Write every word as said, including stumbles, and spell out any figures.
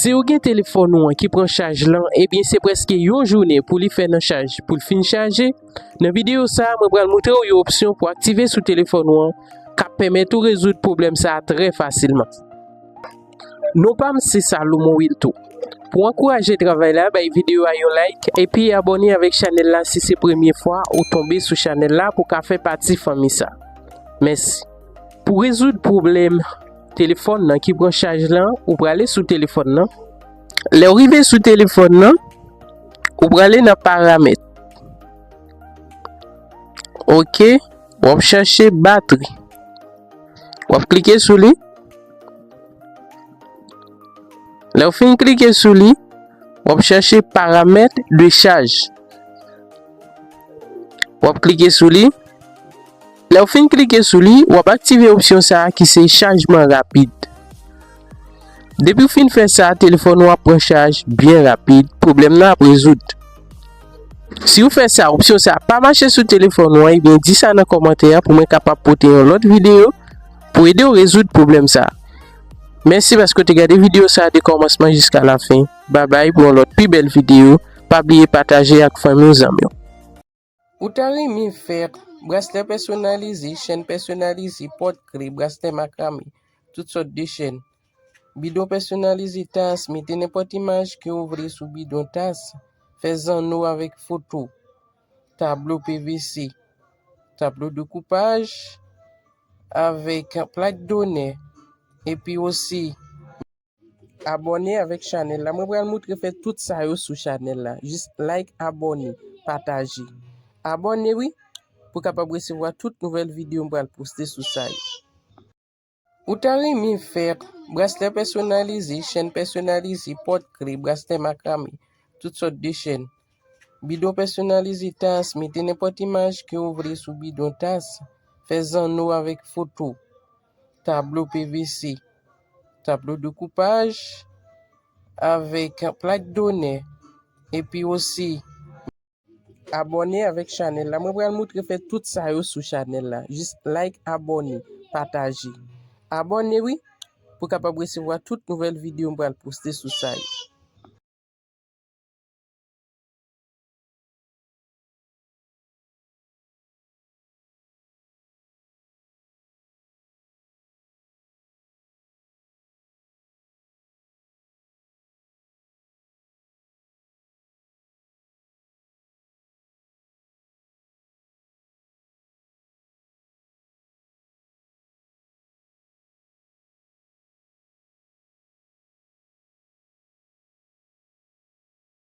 Si ou gen telefòn ou an ki pran chaj lan, ebyen se prèske yon jounen pou li fè nan chaj, pou l fin chaje. Nan videyo sa a, mwen pral montre w yon opsyon pou aktive sou telefòn ou an, k ap pèmèt ou rezoud pwoblèm sa a trè fasilman. Non pa m se Salomon Wilto. Pou ankouraje travay la, bay videyo a yon like, epi abòne avèk chanèl la si se premye fwa ou tonbe sou chanèl la pou w ka fè pati fanmi sa. Mèsi. Pou rezoud pwoblèm telefòn nan ki pran chaj lan, ou prale sou telefòn nan. Lè w rive sou telefòn nan, ou prale nan paramèt. Ok, w ap chache batri. W ap klike sou li. Lè w fin klike sou li, w ap chache paramèt de chaj. W ap klike sou li. Lè w fin klike sou li, w ap aktive opsyon sa a ki se chajman rapid. Depi w fin fè sa, telefòn ou ap pran chaj byen rapid, pwoblèm nan ap rezoud. Si w fè sa, opsyon sa a pa mache sou telefòn ou an, ebyen di sa nan kòmantè a pou mwen kapab pote yon lòt videyo pou ede w rezoud pwoblèm sa a. Mèsi paske w te gade videyo sa a de kòmansman jiska lafen. Babay pou yon lòt pi bèl videyo. Pa bliye pataje ak fanmi w, zanmi w. Ou ta renmen fè braslè pèsonalize, chèn pèsonalize, pòt kle, braslè makrame, tout sòt de chèn, bidon pèsonalize, tas, mete nenpòt imaj ke w vle sou bidon tas, fè zanno avèk foto, tablo P V C, tablo dekoupaj avèk plak donè, epi osi abòne avèk chanèl la. Mwen pral montre fè tout sa yo sou chanèl la. Jis like, abòne, pataje. Abòne wi, pou kapab resevwa tout nouvèl videyo m pral poste sou sa yo. Ou ta renmen fè braslè pèsonalize, chèn pèsonalize, pòt kle, braslè makrame, tout sòt de chèn, bidon pèsonalize, tas, mete nenpòt imaj ke w vle sou bidon tas, fè zanno avèk foto, tablo P V C, tablo dekoupaj avèk plak donè, epi osi abòne avèk chanèl la. Mwen pral montre fè tout sa yo sou chanèl la. Jis like, abòne, pataje. Abòne wi, pou kapab resevwa tout nouvèl videyo m pral poste sou sa yo.